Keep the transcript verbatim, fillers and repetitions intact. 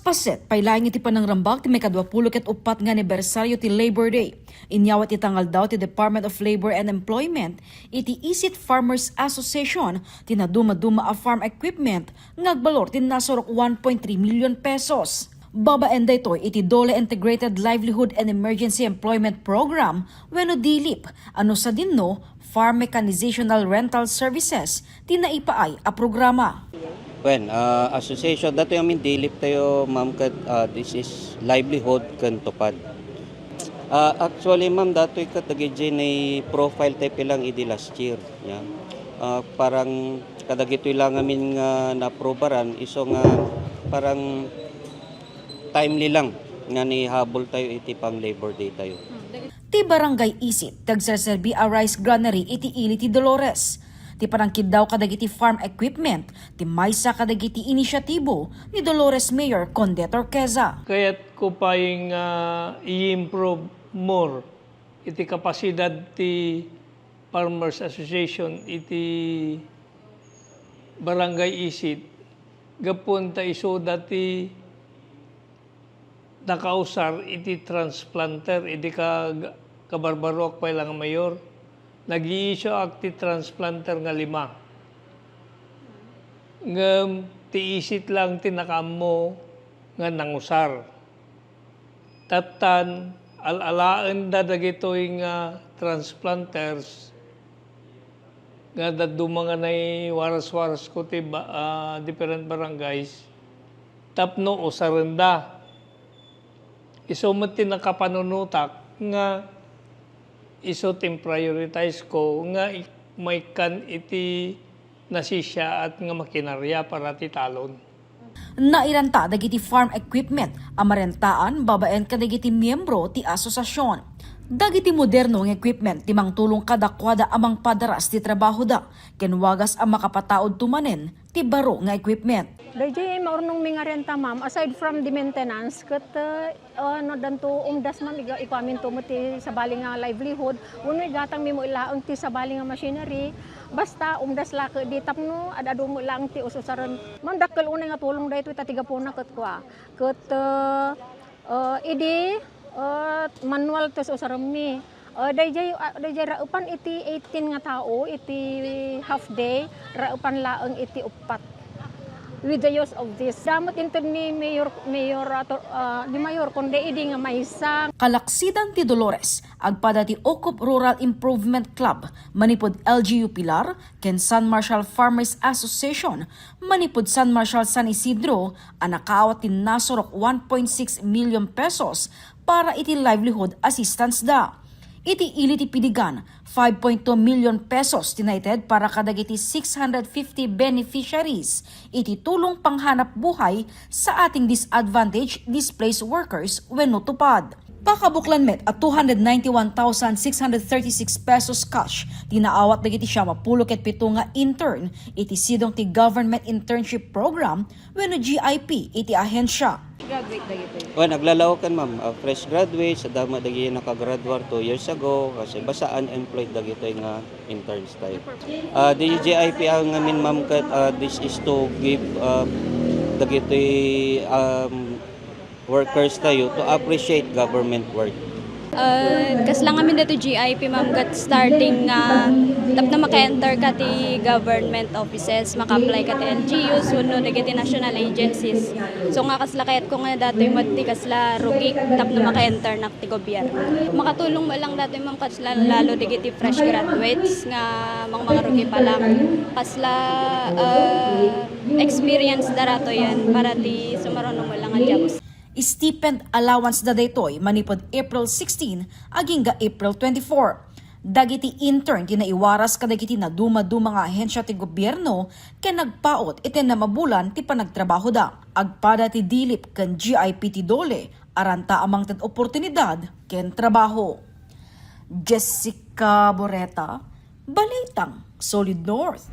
Paset pay laeng iti panangrambak ti maikadua pulo ket uppat nga anibersaryo ti Labor Day. Inyawat ita nga aldaw ti Department of Labor and Employment iti Isit Farmers Association ti nadumaduma a farm equipment nga agbalor ti nasurok one point three million pesos. Babaen daytoy iti DOLE Integrated Livelihood and Emergency Employment Program wenno DELEP, ano sadinno Farm Mechanizational Rental Services ti naipaay a programa. Wen, ah, association, datoy amin DELEP tayo, ma'am, ket, ah, this is livelihood ken TUPAD. Ah, actually, ma'am, datoy ket dagiti ni-profile tayo lang idi last year. Yan. Ah, parang kadagitoy lang amin nga naaprobaran, isu nga parang timely lang nga ni-habol tayo iti pang Labor Day tayo. Ti Barangay Isit ti agserserbi a rice granary iti ili ti Dolores. Ti panangkiddaw kadagiti farm equipment ti maysa kadagiti inisyatibo ni Dolores Mayor Conde Torqueza. Kayatko pay nga i-improve more iti kapasidad ti Farmers Association iti Barangay Isit gapu ta isuda ti nakausar iti transplanter idi ka, kabarbaroak pay la nga mayor. Nag-iisuak ti transplanter nga lima. Ngem ti Isit lang ti nakaammo nga nangusar. Tattan, al-alaenda dagitoy nga transplanters nga dadduma nga naiwaras-waras ko ti ba-, ah, different barangays tapno usarenda. Isu met ti nakapanunotak nga isu ti prioritize ko nga ik-, maikkan iti nasisiaat nga makinarya para ti talon. Nairanta dagiti farm equipment a marentaan babaen kadagiti miyembro ti asosiasion. Dagiti moderno nga equipment ti mangtulong kadakuada a mangpadaras ti trabahoda ken wagas a makapataudto manen ti baro nga equipment. Daydiay maurnongmi nga renta, ma'am, aside from the maintenance, ket, uh, ano, danto umdas, ma'am, iga-, ikuaminto met ti sabali nga livelihood, wenno igatangmi met laeng ti sabali nga machinery, basta umdas la ketdi tapno ad-adu met laeng ti us-usaren. Ma'am, dakkel unay nga tulong daytoy ta ti gapuna ket kua, ket, uh, uh, idi, uh, manual ti us-usarenmi. Uh, dayjay, uh, dayjay raepan iti eighteen nga tao iti half day, raepan laeng iti uppat. With the use of this. Damot inted ni Mayor, Mayor, uh, to-, uh, ni Mayor, kundi idi nga maysa. Kalaksidan ti Dolores, agpada ti Ocob Rural Improvement Club, manipud L G U Pilar, ken San Marshall Farmers Association, manipud San Marshall San Isidro, a nakaawat ti nasurok one point six million pesos para iti livelihood assistance da. Iti ili ti Piligan, five point two million pesos ti naited para kadagiti six hundred fifty beneficiaries iti tulong panghanap buhay sa ating disadvantaged displaced workers wenno TUPAD. Pakabuklan met a two hundred ninety-one thousand six hundred thirty-six pesos cash ti naawat dagiti siam a pulo ket pito nga intern iti sidong ti Government Internship Program wenno G I P iti ahensya. Graduate dagitoy. Wen, aglalaokan, ma'am. Ah, fresh graduates, adda met dagiti nakagraduar two years ago, kasi basta unemployed dagitoy nga interns tayo. Ah, di G I P ang ngamin, ma'am, ket, ah, this is to give, ah, dagitoy, um, workers tayo to appreciate government work. Ah, kasla ngamin dito G I P, ma'am, ket starting nga tapno maka-enter ka ti government offices, maka-apply ka ti L G Us, wenno dagiti national agencies. So nga kasla kayatko nga datoy met ti kasla rugi tapno maka-enter nak ti gobyerno. Makatulong met lang datoy, ma'am, kasla lalo dagiti fresh graduates nga mang-, mangarugi pa lang. Kasla, ah, experience da datoyen para ti sumaruno met lang a jobs. Stipend allowance da daytoy manipud April sixteen agingga April twenty-four. Dagiti intern ti naiwaras kadagiti nadumaduma nga ahensya ti gobierno ken nagpaut iti ennem a bulan ti panagtrabahoda. Agpada ti DELEP ken G I P ti DOLE, aranta a mangted oportunidad ken trabaho. Jessica Boreta, Balitang Solid North.